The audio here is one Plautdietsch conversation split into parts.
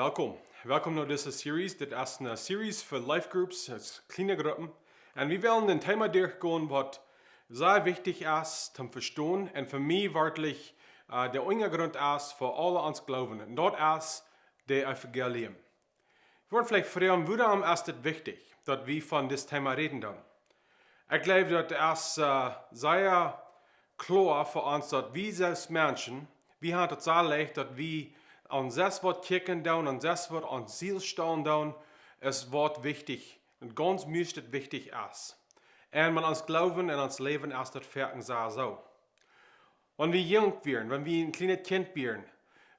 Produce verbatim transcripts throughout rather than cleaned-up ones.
Welkom. Welkom no dise Series. Dit es eene Series fa Life Groups, daut es kjliene Gruppen. Un wie wellen een Thema derchgonen waut sea wichtich es toom vestonen un fa mie werkjlich äh, de Unjagrunt es fa aule ons Gloowen. Un daut es daut Evangelium. Jie woaren veleicht froagen, wuarom es dit wichtich, daut wie von dit Thema räden doonen? Ekj jleew daut es äh, sea kloa fa ons daut wie aus Menschen, wie haben daut sea leicht daut wie aun sest waut kjikjen doonen, aun sest waut aun Ziel stalen doonen, es waut wichtich un gaunz mieescht wichtich es. Un met ons Gloowen un ons Läwen es daut foaken sea soo. Wan wie junk wieren, wan wie een kjlienet Kjint wieren,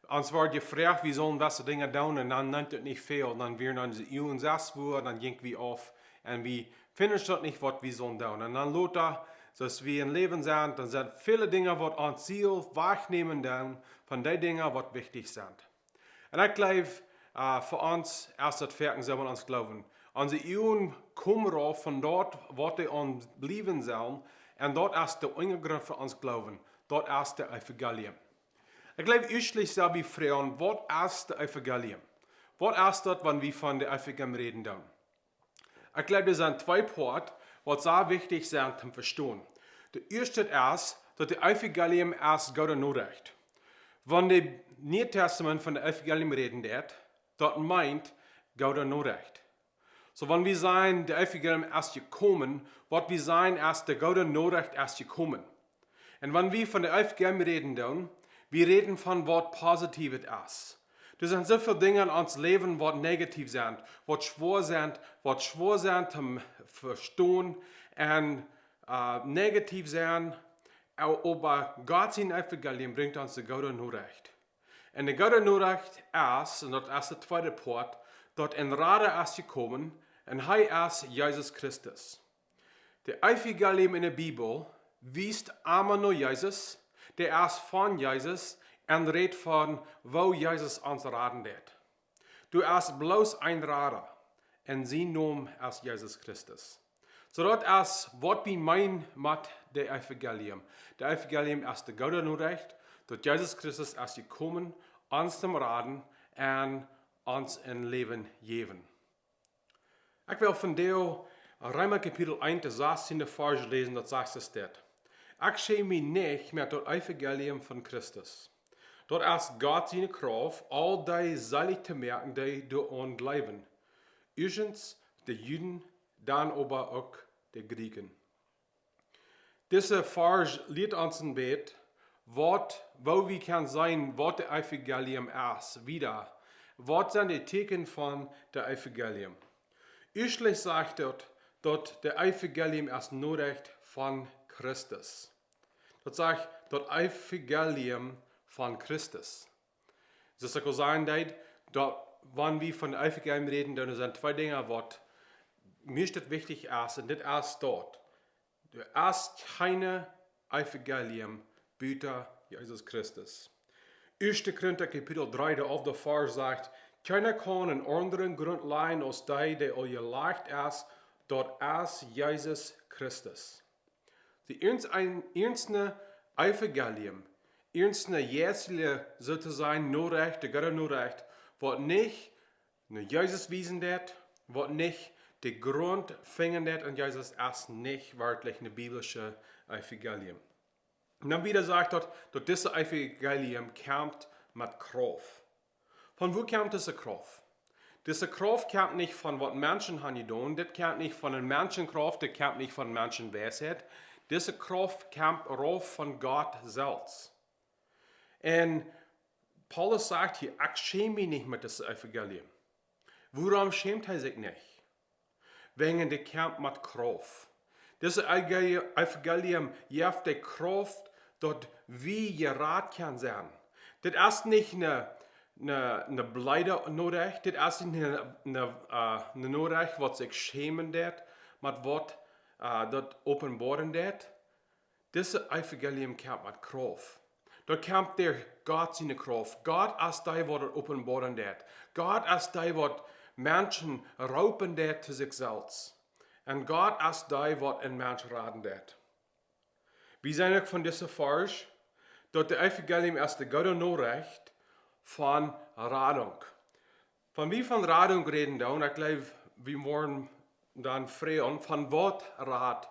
ons wort jefroacht, wie sullen waut Dinja doonen, un dan nemt et nich väl, dan wieren onse Uagen sest wua, dan jinkj wie auf, un wie finjen daut nich, waut wie sullen doonen. Un dan lota, soo aus wie em Läwen sent, dan sent väle Dinja, waut ons Ziel wajchnämen doonen von dee Dinja, waut wichtich sent. Un ekj jleew, äh, fa ons es daut foaken soo met ons Gloowen. Onse Uagen komen rauf von daut, waut dee aun bliewen sellen, un daut es de Unjagrunt von ons Gloowen. Daut es daut Evangelium. Ekj jleev, ieeschtlich sell wie froagen, waut es daut Evangelium? Waut es daut, wan wie von daut Evangelium räden doonen? Ekj jleew, doa sent twee Poat, waut sea wichtich sent toom vestonen. Daut ieeschte es, daut daut Evangelium es goode Norecht. Wan daut Niee Tastament von daut Evangelium räden deit, daut meent goode Norecht. Soo, wan wie sajen, daut Evangelium es jekomen, waut wie sajen es, de goode Norecht es jekomen. Un wan wie von daut Evangelium räden doonen, wie räden von waut Positiewet es. Doa sent soo väl Dinja en ons Läwen, waut negativ sent, waut schwoa sent, waut schwoa sent toom vestonen un äh, negativ sent, o-, oba Gott sien Evangelium brinjt ons de goode Norecht. Un de goode Norecht es, un daut es daut tweede Poat, daut een Rada es jekomen, un hee es Jesus Christus. Daut Evangelium en de Bibel wiest emma no Jesus, dee es von Jesus, un rät von woo Jesus ons raden deit. Doa es bloos een Rada, un sien Nomen es Jesus Christus. Soo daut es waut wie meenen met daut Evangelium. Daut Evangelium es de goode Norecht, daut Jesus Christus es jekomen, ons toom raden un ons een Läwen jäwen. Ekj well vondoag Reema Kapitel eent, de sastiende Varsch läsen, daut sajcht soo dit: Ekj schäm mie nich met daut Evangelium von Christus. Daut es Gott siene Krauft, aul dee seelich to moaken, dee doaraun jleewen. Ieeschtens de Juden, dan oba uk de Griechen. Dise Varsch lieet ons een bät, waut, woo wie kjennen seenen, waut daut Evangelium es, wieda. Waut sent de Tieekjen von daut Evangelium? Ieeschtlich sajcht daut, daut daut Evangelium es Norecht von Christus. Daut sajcht, daut Evangelium von Christus. Soo aus ekj aul säd, daut, wan wie von Evangelium räden, dan sent twee Dinja, waut mieescht wichtich es, un dit es daut. Doa es kjeen Evangelium buta Jesus Christus. Ieeschte Korinta Kapitel dree, de alfte Varsch sajcht: Kjeena kaun een aundren Grunt lajen aus dee, dee aul jelajcht es, daut es Jesus Christus. De ernst, een ernste Evangelium, ernste jeistliche, soo to sajen, Norecht, de goode Norecht, waut nich no Jesus wiesen deit, waut nich de Grunt finjen deit aun Jesus, es nich werkjlich een biblische Evangelium. Un dan wieda sajcht daut, daut dise Evangelium kjemt met Krauft. Von wua kjemt dise Krauft? Dise Krauft kjemt nich von waut Menschen haben jedonen, dit kjemt nich von eene Menschenkrauft, dit kjemt nich von Menschenweisheit. Dise Krauft kjemt rauf von Gott selfst. Un Paulus sajcht hia: Ekj schäm mie nich met dise Evangelium. Wuarom schämt hee sikj nich? Wäajen dee kjemt met Krauft. Dise Evangelium jeft de Krauft, daut wie jerat kjennen sennen. Dit es nich eene, eene, eene bleede Norecht, dit es nich eene, eene, äh, eene Norecht, waut sikj schämen deit, met waut, äh, daut openboaren deit. Dise Evangelium kjemt met Krauft. Daut kjemt derch Gott siene Krauft. Gott es dee, waut daut openboaren deit. Gott es dee, waut Menschen roopen deit to sikj selfst. Un Gott es dee, waut een Mensch raden deit. Wie seenen uk von dise Varsch, daut daut Evangelium es de goode Norecht von Radunk. Wan wie von Radunk räden, dan, ekj jleew, wie woaren dan froagen, von waut rät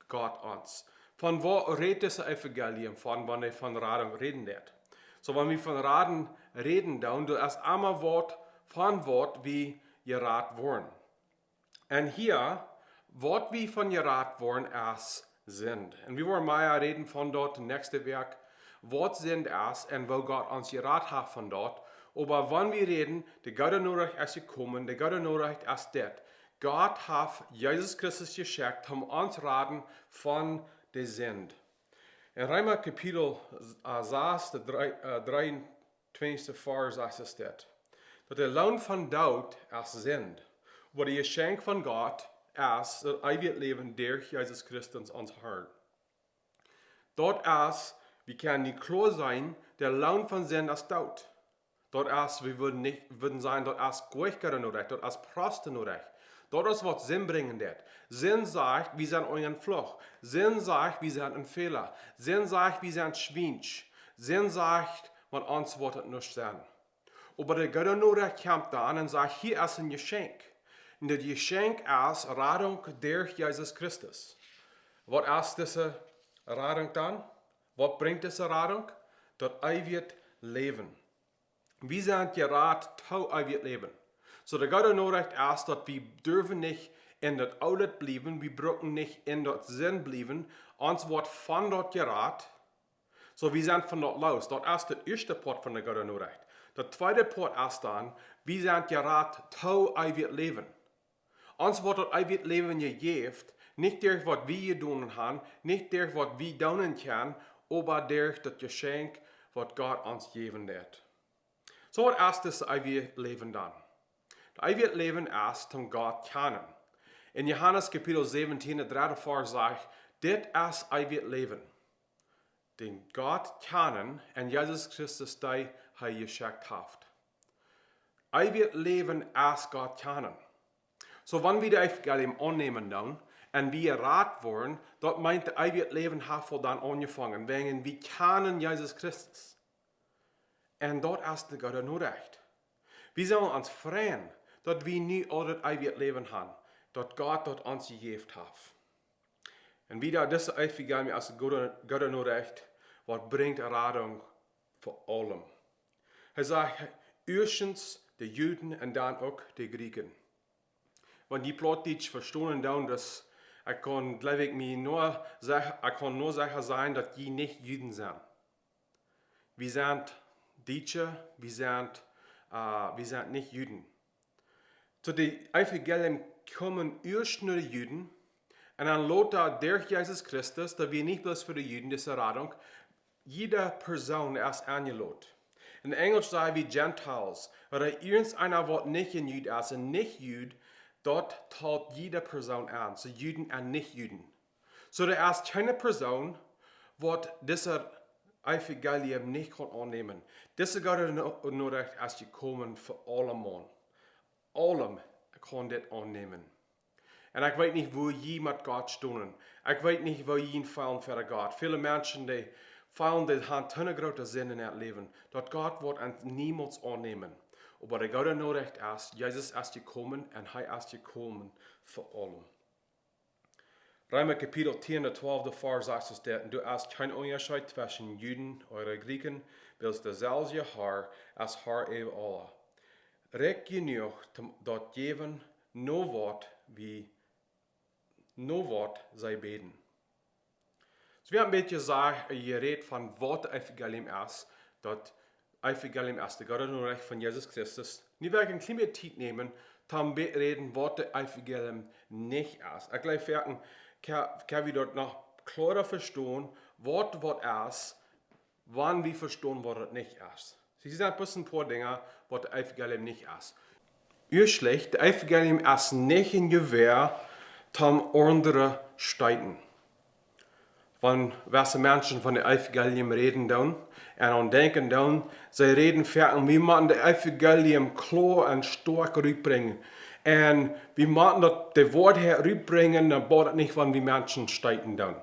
Gott ons? Von waut rät dit Evangelium von, wan wie von Radunk räden? Soo, wan wie von Radunk räden, dan, daut es emma waut, von waut wie jerat woaren. Un hia, waut wie von jerat woaren, es Sind. Un wie woaren mea räden von daut näakjste Wäakj, waut Sind es un woo Gott ons jerat haft von daut. Oba wan wie räden, de goode Norecht es jekomen, de goode Norecht es dit: Gott haft Jesus Christus jeschekjt, om ons raden von de Sind. En Reema Kapitel, äh, sas, de dree, äh, dreeuntwintichste Varsch, sajcht et dit: Daut de Loon von Doot es Sind, oba daut Jeschenkj von Gott es daut eewje Läwen derch Jesus Christus, ons Herr. Daut es, wie kjennen nu kloa sennen, de Loon von Sind es Doot. Daut es, wie wudden nich, wudden sajen, daut es goa kjeene Norecht, daut es proste Norecht. Daut es waut Sind brinjen deit. Sind sajcht, wie sent unja een Fluch. Sind sajcht, wie sent een Fäla. Sind sajcht, wie sent schwiensch. Sind sajcht, von ons woat et nuscht sennen. Oba de goode Norecht kjemt dan un sajcht: Hia es een Jeschenkj. Un daut Jeschenkj es Radunk derch Jesus Christus. Waut es dise Radunk dan? Waut brinjt dise Radunk? Daut eewje Läwen. Wie sent jerat to eewjet Läwen. Soo, de goode Norecht es, daut wie derwen nich en daut Oolet bliewen, wie brucken nich en daut Sind bliewen, ons woat von daut jerat. Soo, wie sent von daut loos. Daut es daut ieeschte Poat von de goode Norecht. Daut tweede Poat es dan, wie sent jerat to eewjet Läwen. Ons woat daut eewje Läwen jejäft, nich derch waut wie jedonen haben, nich derch waut wie doonen kjennen, oba derch daut Jeschenkj, waut Gott ons jäwen deit. Soo, waut es dit eewje Läwen dan? Daut eewje Läwen es, om Gott kjanen. En Johanes Kapitel säwentieen, de dredde Varsch sajcht: Dit es eewjet Läwen, dän Gott kjanen un Jesus Christus, dän hee jeschekjt haft. Eewjet Läwen es Gott kjanen. Soo, wan wie daut Evangelium aunnämen dan un wie jerat woaren, daut meent, daut eewje Läwen haft aul dan aunjefongen, wäajen wie kjanen Jesus Christus. Un daut es de goode Norecht. Wie sellen ons freien, daut wie nu aul daut eewje Läwen haben, daut Gott daut ons jejäft haft. Un wada, dit Evangelium es de goode, goode Norecht, waut brinjt Radunk fa aulem. Hee sajcht, ieeschtens de Juden un dan uk de Grieken. Wan jie Plautdietsch vestonen dan, dan, ekj kaun, jleew ekj, mie nua saj-, ekj kaun nua secha sennen, daut jie nich Juden sent. Wie sent Dietsche, wie sent, äh, wie sent nich Juden. Soo, daut Evangelium kjeem ieescht no de Juden, un dan lota derch Jesus Christus, daut wia nich bloos fa de Juden, dise Radunk, jieda Persoon es enjelot. En Enjelsch saj wie Gentiles, ooda irjenteena, waut nich een Jud es, een Nich-Jud, daut talt jieda Persoon aun, soo Juden un Nich-Juden. Soo, doa es kjeene Persoon, waut dit Evangelium nich kaun aunnämen. Dise goode No-, Norecht es jekomen fa aule Maun. Aulem kaun dit aunnämen. Un ekj weet nich, woo jie met Gott stonen. Ekj weet nich, woo jie feelen ver Gott. Väle Menschen, dee feelen, dee haben eene groote Sind en äa Läwen, daut Gott woat an niemols aunnämen. Oba de goode Norecht es, Jesus es jekomen un hee es jekomen fa aulem. Reema Kapitel tieen, de twalfte Varsch sajcht et dit: Doa es kjeen Unjascheet tweschen Juden ooda Grieken, wiels deeselwja Herr es Herr äwa aule, rikj jenuach, om daut to jäwen, no waut wie, no waut see bäden. Soo, wie haben een bät jesajcht, äh, jerät von waut daut Evangelium es, daut Evangelium es de goode Norecht von Jesus Christus. Nu well ekj eene kjliene Tiet nämen, om to räden, waut daut Evangelium nich es. Ekj jleew, wie kjennen, kjenn wie daut noch kloara vestonen, waut, waut es, wan wie vestonen, waut et nich es. Soo, hia sent bloos een poa Dinja, waut daut Evangelium nich es. Ieeschtlich, daut Evangelium es nich een Jewäa, om aundre to steeten. Wan jewesse Menschen von daut Evangelium räden dan un aun denkjen dan, see räden foaken, wie motten daut Evangelium kloa un stoakj rutbrinjen. Un wie motten daut, de Woarheit rutbrinjen, dan boolt et nich, wan wie Menschen steeten dan.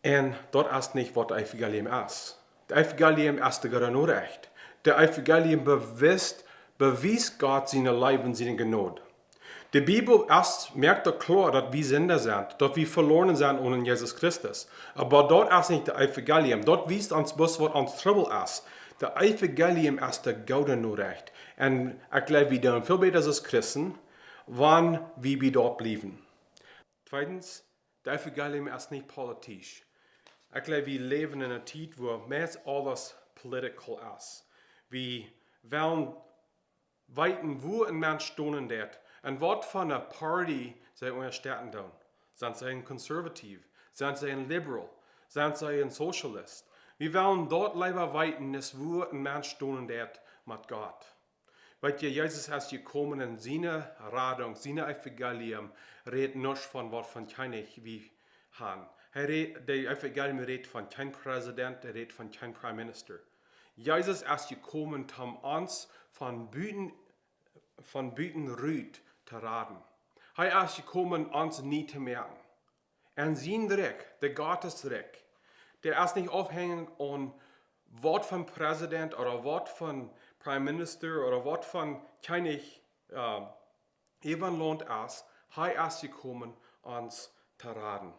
Un daut es nich, waut daut Evangelium es. Daut Evangelium es de goode Norecht. Daut Evangelium bewiest Bewiest Gott siene Leew un siene Jnod. De Bibel es, moakt daut kloa, daut wie Sinda sent, daut wie veloaren sent onen Jesus Christus. Oba daut es nich daut Evangelium. Daut wiest ons bloos, waut ons Trubbel es. Daut Evangelium es de goode Norecht. Un ekj jleew, wie doonen väl bäta aus Christen, wan wie bie daut bliewen. Tweedens, daut Evangelium es nich politisch. Ekj jleew, wie läwen en eene Tiet, wua meist aules political es. Wie wellen weeten, wua een Mensch stonen deit un waut fa eene Party see unjastetten doonen. Sent see een Conservative? Sent see een Liberal? Sent see een Socialist? Wie wellen daut leewa weeten, aus wua een Mensch stonen deit met Gott. Weet jie, Jesus es jekomen un siene Radunk, sien Evangelium, rät nuscht von waut von Kjennich wie han. Hee rät, daut Evangelium rät von kjeen President, hee rät von kjeen Prime Minister. Jesus es jekomen, om ons von buten, von buten rut to raden. Hee es jekomen, ons nie to moaken. Un sien Rikj, de Gottes Rikj, daut es nich aufhenjent aun waut von President ooda waut von Prime Minister ooda waut von Kjennich, äh, äwa een Launt es. Hee es jekomen, ons to raden.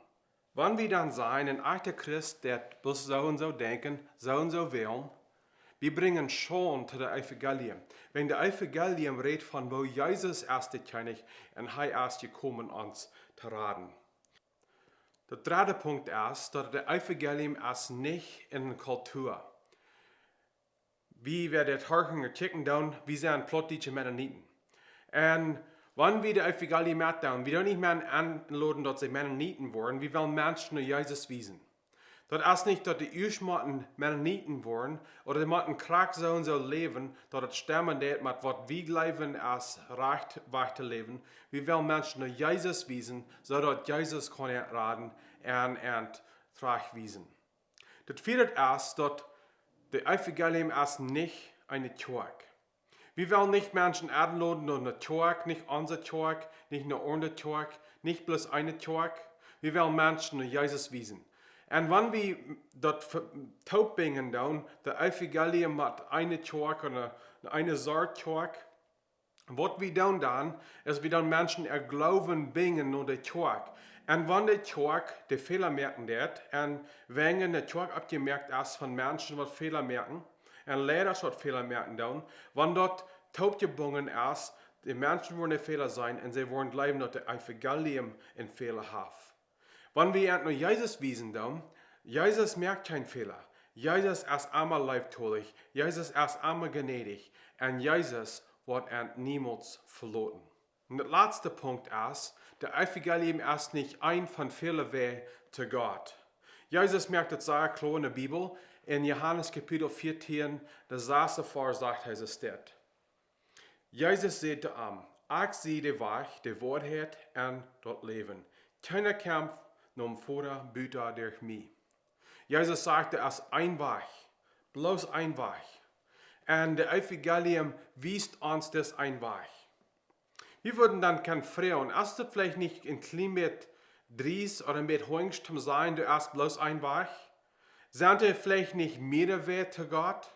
Wan wie dan sajen, een echta Christ, dee bloos soo un soo denkjen, soo un soo wellen, wie brinjen Schaund to daut Evangelium. Wan daut Evangelium rät von woo Jesus es de Kjennich un hee es jekomen, ons to raden. De dredde Punkt es, daut daut Evangelium es nich eene Kultua. Wie, wäa dit horchen un kjikjen doonen, wie sent plautdietsche Mennoniten. Un wan wie daut Evangelium metdeelen, wie doonen nich Menschen enloden, daut see Mennoniten woaren. Wie wellen Menschen no Jesus wiesen. Daut es nich, daut dee ieescht motten Mennoniten woaren, ooda dee motten krakjt soo un soo läwen, daut et stemmen deit met waut wie jleewen es rajcht wajch to läwen. Wie wellen Menschen no Jesus wiesen, soo daut Jesus kaun an raden un an trajcht wiesen. Daut vieede es, daut daut Evangelium es nich eene Kjoakj. Wie wellen nich Menschen enloden no eene Kjoakj, nich onse Kjoakj, nich eene aundre Kjoakj, nich bloos eene Kjoakj. Wie wellen Menschen no Jesus wiesen. Un wan wie daut ve-, toopbinjen doonen, daut Evangelium met eene Kjoakj ooda eene, eene Sort Kjoakj, waut wie doonen dan, es wie doonen Menschen äa Gloowen binjen no de Kjoakj. Un wan de Kjoakj de Fäla moaken deit, un wan de Kjoakj oppjemoakt es von Menschen waut Fäla moaken, un Leidasch waut Fäla moaken doonen, wan daut toopjebungen es, de Menschen woaren de Fäla seenen un see woaren jleewen daut daut Evangelium een Fäla haft. Wan wie an no Jesus wiesen doonen, Jesus moakt kjeen Fäla. Jesus es emma leeftolich, Jesus es emma jnädich, un Jesus woat an niemols veloten. Un de latste Punkt es, daut Evangelium es nich een von väle Wäaj to Gott. Jesus moakt et sea kloa en de Bibel, en Johanes Kapitel vieetieen, de sasste Varsch sajcht hee dit. Jesus säd to an: "Ekj sie de Wajch, de Woarheit un daut Läwen. Kjeena kjemt nom Voda buta derch mie." Jesus sajcht, et es een Wajch, bloos een Wajch. Un daut Evangelium wiest ons dis een Wajch. Wie wudden dan kjennen froagen, es daut veleicht nich een kjlien bät driest ooda een bät hungsch to sajen, doa es bloos een Wajch? Sent doa veleicht nich mearere Wäaj to Gott?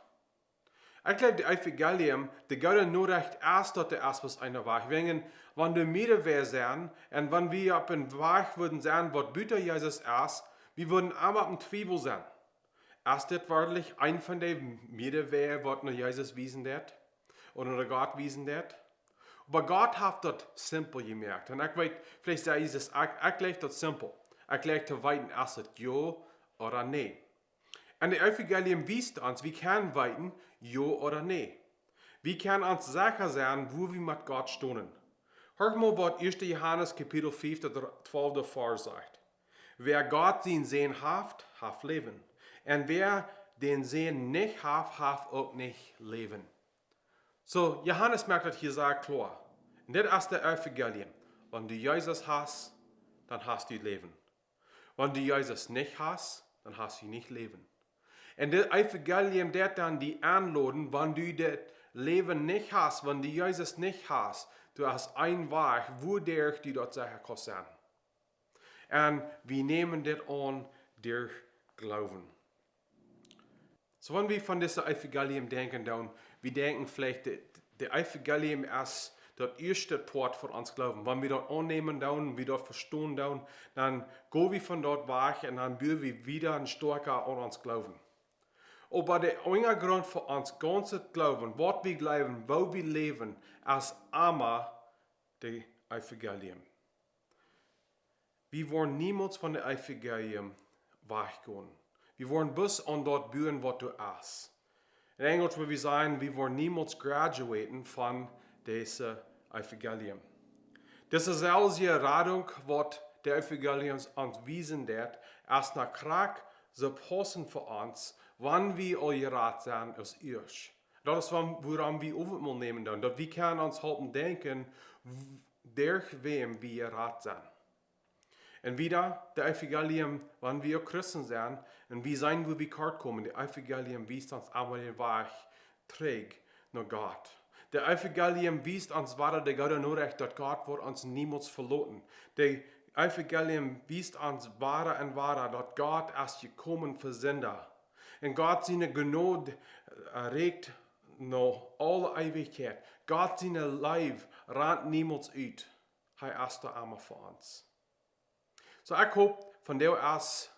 Ekj jleew, daut Evangelium, de goode Norecht es, daut doa es bloos een Wajch. Wäajen, wan doa mearere Wäaj sent, un wan wie opp een Wajch wudden sennen, waut buta Jesus es, wie wudden emma opp een Twiewel sennen. Es dit werkjlich een von de mearere Wäaj, waut no Jesus wiesen deit? Ooda no Gott wiesen deit? Oba Gott haft daut simpel jemoakt. Un ekj weet, veleicht säd Jesus, ekj, ekj jleich daut simpel. Ekj jleich to weeten, es et jo ooda nä. Un daut Evangelium wiest ons, wie kjennen weeten, jo ooda nä. Wie kjennen ons secha sennen, wua wie met Gott stonen. Horcht mol, waut ieeschte Johanes Kapitel fief, daut twalfte Varsch sajcht: "Wäa Gott sien Sän haft, haft Läwen. Un wäa dän Sän nich haft, haft uk nich Läwen." Soo, Johanes moakt daut hia sea kloa. Un dit es daut Evangelium. Wan du Jesus hast, dan hast du Läwen. Wan du Jesus nich hast, dan hast du nich Läwen. Un daut Evangelium deit dan die enloden, wan du daut Läwen nich hast, wan du Jesus nich hast, doa es een Wajch, wuaderch du daut secha kaust sennen. Un wie nämen dit aun derch Gloowen. Soo, wan wie von dit Evangelium denkjen, dan, wie denkjen veleicht, daut, De Evangelium es daut ieeschte Poat von ons Gloowen. Wan wie daut aunnämen doonen, wie daut vestonen doonen, dan go wie von daut wajch un dan buen wie wieda un stoakja aun ons Gloowen. Oba de Unjagrunt von ons gaunzet Gloowen, waut wie gloowen, woo wie läwen, es emma de Evangelium. Wie woaren niemols von de Evangelium wajchgonen. Wie woaren bloos aun daut buen, waut doa es. En Enjelsch wudd wie sajen, wie woaren niemols graduaten von dise Evangelium. Dise selwje Radunk, waut de Evangelium ons wiesen deit, es nu krakjt soo paussent fa ons, wan wie aul jerat sent aus ieescht. Daut es wuarom, wuarom wie Owentmol nämen doonen, daut wie kjennen ons halpen denkjen, w-, derch wäm wie jerat sent. Un wieda, de Evangelium, wan wie uk Christen sent, un wie seenen, wua wie kort komen, de Evangelium wiest ons emma dän Wajch trigj no Gott. De Evangelium wiest ons wada de goode Norecht, daut Gott woat ons niemols veloten. De Evangelium wiest ons wada un wada, daut Gott es jekomen fa Sinda. Un Gott siene Jnod, äh, rieekjt no aule Eewichkjeit. Gott siene Leew rant niemols ut. Hee es doa emma fa ons. Soo, ekj hop, vondoag es,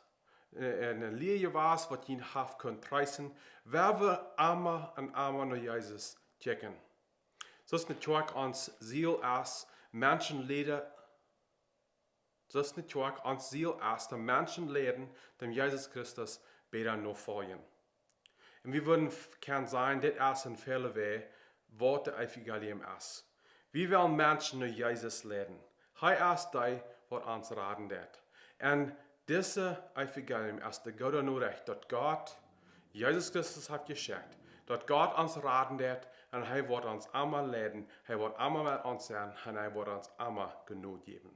äh, een Lied jewast, waut junt haft kunt treesten, wua wie emma un emma no Jesus kjikjen. Soo aus de Kjoakj ons Ziel es, Menschen lieren, soo aus de Kjoakj ons Ziel es, de Menschen lieren, däm Jesus Christus bäta nofoljen. Un wie wudden f-, kjennen sajen, dit es en väle Wäaj, waut de Evangelium es. Wie wellen Menschen no Jesus lieren. Hee es dee, waut ons raden deit. Un dise Evangelium es de goode Norecht, daut Gott Jesus Christus haft jeschekjt, daut Gott ons raden deit, un hee woat ons emma lieren, hee woat emma met ons sennen, un hee woat ons emma Jnod jäwen.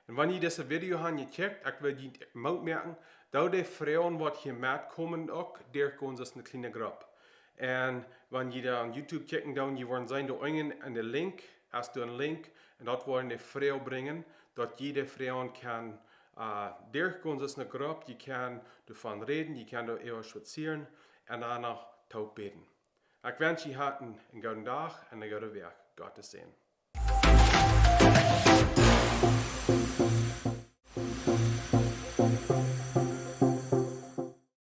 Un wan jie dise Video han jekjikjt, ekj well junt Moot moaken, doo de Froagen, waut hia metkomen, uk derchgonen, soo aus eene kjliene Grupp. Un wan jie doa aun YouTube kjikjen doonen, jie woaren seenen, doa unjen en de Link, es doa een Link, un daut woat de Froagen brinjen, daut jie de Froagen kjennen, äh, derchgonen, soo aus eene Grupp, jie kjennen doavon räden, jie kjennen doaräwa spazieren, un dan noch toop bäden. Ekj wensch jie haten eenen gooden Dach un eene goode Wäakj. Gottes Säajen.